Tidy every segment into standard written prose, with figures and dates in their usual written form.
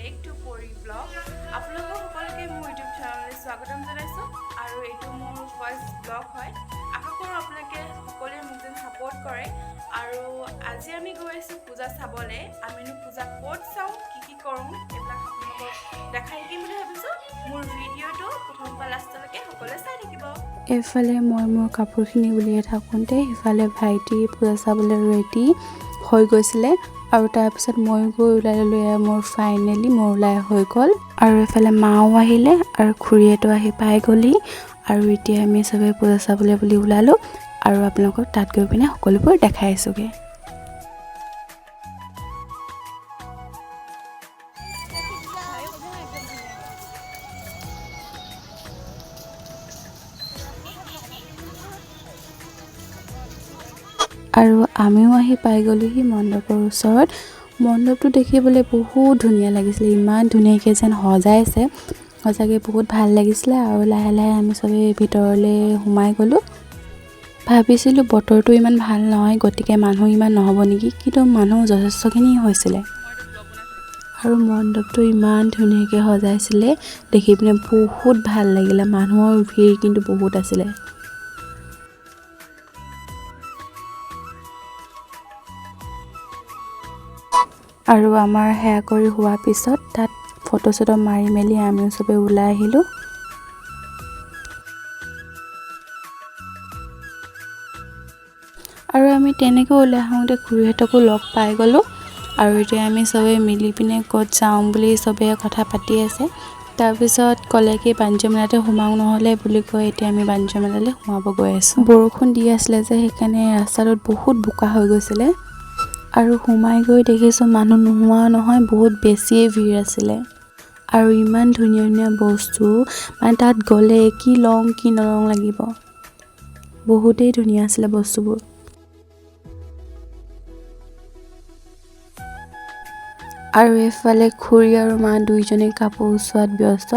Back to Pori Vlog. আপোনালোকক সকলোকে মোৰ ইউটিউব চেনেললৈ স্বাগতম জনাইছোঁ আৰু এইটো মোৰ ফাৰ্ষ্ট ব্লগ হয়। আশা কৰোঁ আপোনালোকে সকলোৱে মোক যেন ছাপোৰ্ট কৰে। আৰু আজি আমি গৈ আছোঁ পূজা চাবলৈ। আমিনো পূজা ক'ত চাওঁ, কি কি কৰোঁ, এইবিলাক আপোনালোকক দেখাই থাকিম বুলি ভাবিছোঁ। মোৰ ভিডিঅ'টো প্ৰথমৰ পৰা লাষ্টলৈকে সকলোৱে চাই থাকিব। এইফালে মই মোৰ কাপোৰখিনি উলিয়াই থাকোঁতে সিফালে ভাইটি পূজা চাবলৈ ৰেডি হৈ গৈছিলে আৰু তাৰপিছত ময়ো গৈ ওলাই ল'লোঁ। এয়া মোৰ ফাইনেলি মোৰ ওলাই হৈ গ'ল। আৰু এইফালে মাও আহিলে আৰু খুৰীয়েতো আহি পাই গ'লহি। আৰু এতিয়া আমি চবেই পূজা চাবলৈ বুলি ওলালোঁ আৰু আপোনালোকক তাত গৈ পিনে সকলোবোৰ দেখাই আছোঁগৈ। আৰু আমিও আহি পাই গ'লোহি মণ্ডপৰ ওচৰত। মণ্ডপটো দেখিবলৈ বহুত ধুনীয়া লাগিছিলে, ইমান ধুনীয়াকৈ যেন সজাইছে, সঁচাকৈ বহুত ভাল লাগিছিলে। আৰু লাহে লাহে আমি চবেই ভিতৰলৈ সোমাই গ'লোঁ। ভাবিছিলোঁ বতৰটো ইমান ভাল নহয়, গতিকে মানুহ ইমান নহ'ব নেকি, কিন্তু মানুহ যথেষ্টখিনি হৈছিলে। আৰু মণ্ডপটো ইমান ধুনীয়াকৈ সজাইছিলে, দেখি পিনে বহুত ভাল লাগিলে। মানুহৰ ভিৰ কিন্তু বহুত আছিলে। আৰু আমাৰ সেয়া কৰি হোৱাৰ পিছত তাত ফটো চটো মাৰি মেলি আমিও চবেই ওলাই আহিলোঁ। আৰু আমি তেনেকৈ ওলাই আহোঁতে খুৰীহঁতকো লগ পাই গ'লোঁ। আৰু এতিয়া আমি চবেই মিলি পিনে ক'ত যাওঁ বুলি চবেই কথা পাতি আছে। তাৰপিছত ক'লে কি বাণিজ্য মেলাতে সোমাওঁ নহ'লে বুলি কৈ এতিয়া আমি বাণিজ্য মেলালৈ সোমাব গৈ আছোঁ। বৰষুণ দি আছিলে যে, সেইকাৰণে ৰাস্তাটোত বহুত বোকা হৈ গৈছিলে। আৰু সোমাই গৈ দেখিছোঁ মানুহ নোহোৱা নহয়, বহুত বেছিয়ে ভিৰ আছিলে। আৰু ইমান ধুনীয়া ধুনীয়া বস্তু, মানে তাত গ'লে কি লওঁ কি নলওঁ লাগিব, বহুতেই ধুনীয়া আছিলে বস্তুবোৰ। আৰু এইফালে খুৰী আৰু মা দুইজনী কাপোৰ চোৱাত ব্যস্ত।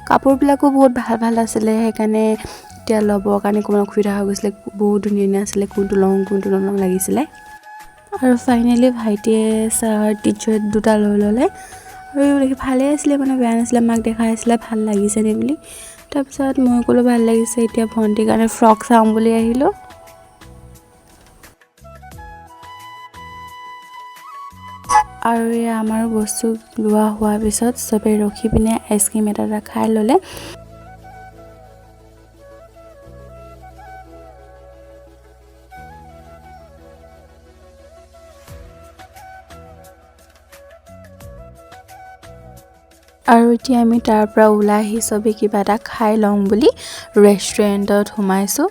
কাপোৰবিলাকো বহুত ভাল ভাল আছিলে, সেইকাৰণে এতিয়া ল'বৰ কাৰণে অকণমান অসুবিধা হৈ গৈছিলে। বহুত ধুনীয়া ধুনীয়া আছিলে, কোনটো লওঁ কোনটো নলওঁ লাগিছিলে। আৰু ফাইনেলি ভাইটিয়ে চাৰ্ট, টি চাৰ্ট দুটা লৈ ল'লে। আৰু দেখি ভালেই আছিলে, মানে বেয়া নাছিলে। মাক দেখাই আছিলে ভাল লাগিছেনে বুলি। তাৰপিছত মই ক'লোঁ ভাল লাগিছে। এতিয়া ভণ্টিৰ কাৰণে ফ্ৰক চাওঁ বুলি আহিলোঁ। আৰু এয়া আমাৰো বস্তু লোৱা হোৱাৰ পিছত চবেই ৰখি পিনে আইচক্ৰীম এটা এটা খাই ল'লে। আৰু এতিয়া আমি তাৰ পৰা ওলাই আহি চবেই কিবা এটা খাই লওঁ বুলি ৰেষ্টুৰেণ্টত সোমাইছোঁ।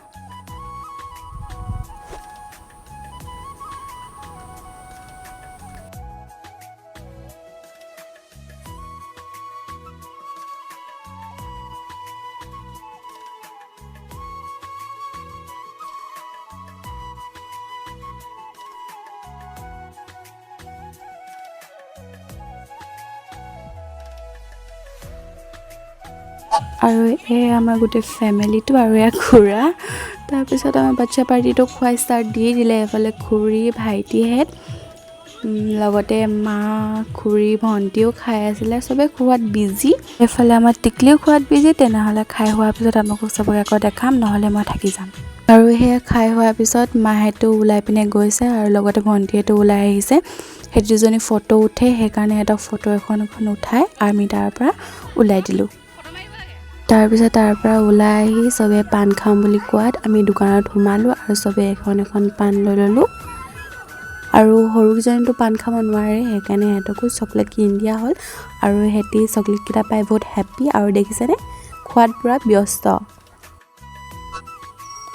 আৰু এই আমাৰ গোটেই ফেমিলিটো আৰু এয়া খুৰা। তাৰপিছত আমাৰ বাচ্ছা পাৰ্টিটো খোৱা ষ্টাৰ্ট দি দিলে। এফালে খুৰী, ভাইটিহেঁত, লগতে মা, খুৰী, ভণ্টিও খাই আছিলে। চবেই খোৱাত বিজি। এফালে আমাৰ টিকলিও খোৱাত বিজি। তেনেহ'লে খাই হোৱাৰ পিছত আমাকো চবকে আকৌ দেখাম, নহ'লে মই থাকি যাম। আৰু সেয়া খাই হোৱাৰ পিছত মাহঁতো ওলাই পিনে গৈছে আৰু লগতে ভণ্টিহঁতো ওলাই আহিছে। সেই দুজনী ফটো উঠে, সেইকাৰণে সিহঁতক ফটো এখন এখন উঠাই আমি তাৰ পৰা ওলাই দিলোঁ। তাৰপিছত তাৰ পৰা ওলাই আহি চবে পাণ খাম বুলি কোৱাত আমি দোকানত সোমালোঁ আৰু চবে এখন এখন পাণ লৈ ল'লোঁ। আৰু সৰুকেইজনীতো পাণ খাব নোৱাৰে, সেইকাৰণে সিহঁতকো চকলেট কিনি দিয়া হ'ল। আৰু সিহঁতি চকলেটকেইটা পাই বহুত হেপ্পী। আৰু দেখিছেনে, খোৱাত পূৰা ব্যস্ত।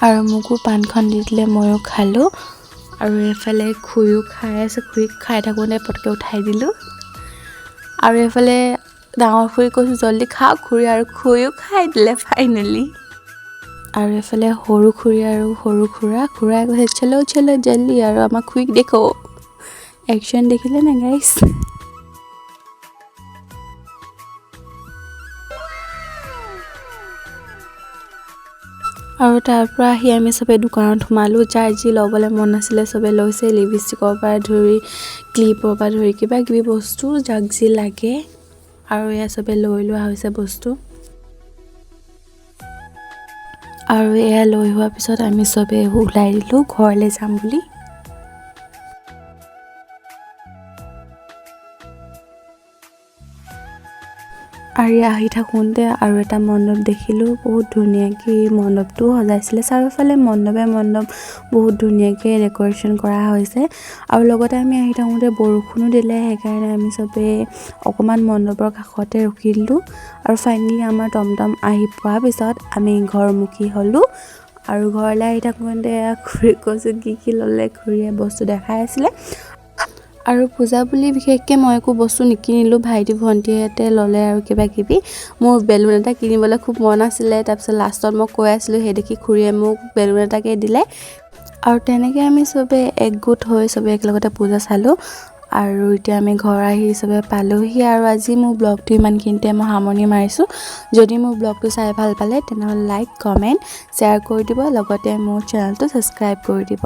আৰু মোকো পাণখন দি দিলে, ময়ো খালোঁ। আৰু এইফালে খুৰীও খাই আছে। খুৰীক খাই থাকোঁতে পটকৈ উঠাই দিলোঁ। আৰু এইফালে ডাঙৰ খুৰী কৈছোঁ জল্দি খাওক খুৰী, আৰু খুৰীও খাই দিলে ফাইনেলি। আৰু এইফালে সৰু খুৰী আৰু সৰু খুৰা, খুৰাই কৈছে চলো চলো জল্দি। আৰু আমাৰ খুৰীক দেখো একশ্যন দেখিলে নে গাইছ। আৰু তাৰ পৰা আহি আমি চবে দোকানত সোমালোঁ। যাৰ যি ল'বলৈ মন আছিলে চবে লৈছে, লিপষ্টিকৰ পৰা ধৰি ক্লিপৰ পৰা ধৰি কিবা কিবি বস্তু যাক যি লাগে। আৰু এয়া চবে লৈ লোৱা হৈছে বস্তু। আৰু এয়া লৈ হোৱাৰ পিছত আমি চবে ওলাই দিলোঁ ঘৰলৈ যাম বুলি। আৰু আহি থাকোঁতে আৰু এটা মণ্ডপ দেখিলোঁ, বহুত ধুনীয়াকৈ মণ্ডপটোও সজাইছিলে। চাৰিওফালে মণ্ডপে মণ্ডপ, বহুত ধুনীয়াকৈ ডেক'ৰেশ্যন কৰা হৈছে। আৰু লগতে আমি আহি থাকোঁতে বৰষুণো দিলে, সেইকাৰণে আমি চবেই অকণমান মণ্ডপৰ কাষতে ৰখি দিলোঁ। আৰু ফাইনেলি আমাৰ টমটম আহি পোৱাৰ পিছত আমি ঘৰমুখী হ'লোঁ। আৰু ঘৰলৈ আহি থাকোঁতে খুৰীক কৈছোঁ কি কি ল'লে, খুৰীয়ে বস্তু দেখাই আছিলে। আৰু পূজা বুলি বিশেষকৈ মই একো বস্তু নিকিনিলোঁ, ভাইটি ভণ্টিহঁতে ল'লে আৰু কিবা কিবি। মোৰ বেলুন এটা কিনিবলৈ খুব মন আছিলে, তাৰপিছত লাষ্টত মই কৈ আছিলোঁ, সেই দেখি খুৰীয়ে মোক বেলুন এটাকে দিলে। আৰু তেনেকৈ আমি চবে একগোট হৈ চবে একেলগতে পূজা চালোঁ। আৰু এতিয়া আমি ঘৰ আহি চবে পালোহি। আৰু আজি মোৰ ব্লগটো ইমানখিনিতে মই সামৰণি মাৰিছোঁ। যদি মোৰ ব্লগটো চাই ভাল পালে, তেনেহ'লে লাইক, কমেণ্ট, শ্বেয়াৰ কৰি দিব, লগতে মোৰ চেনেলটো ছাবস্ক্ৰাইব কৰি দিব।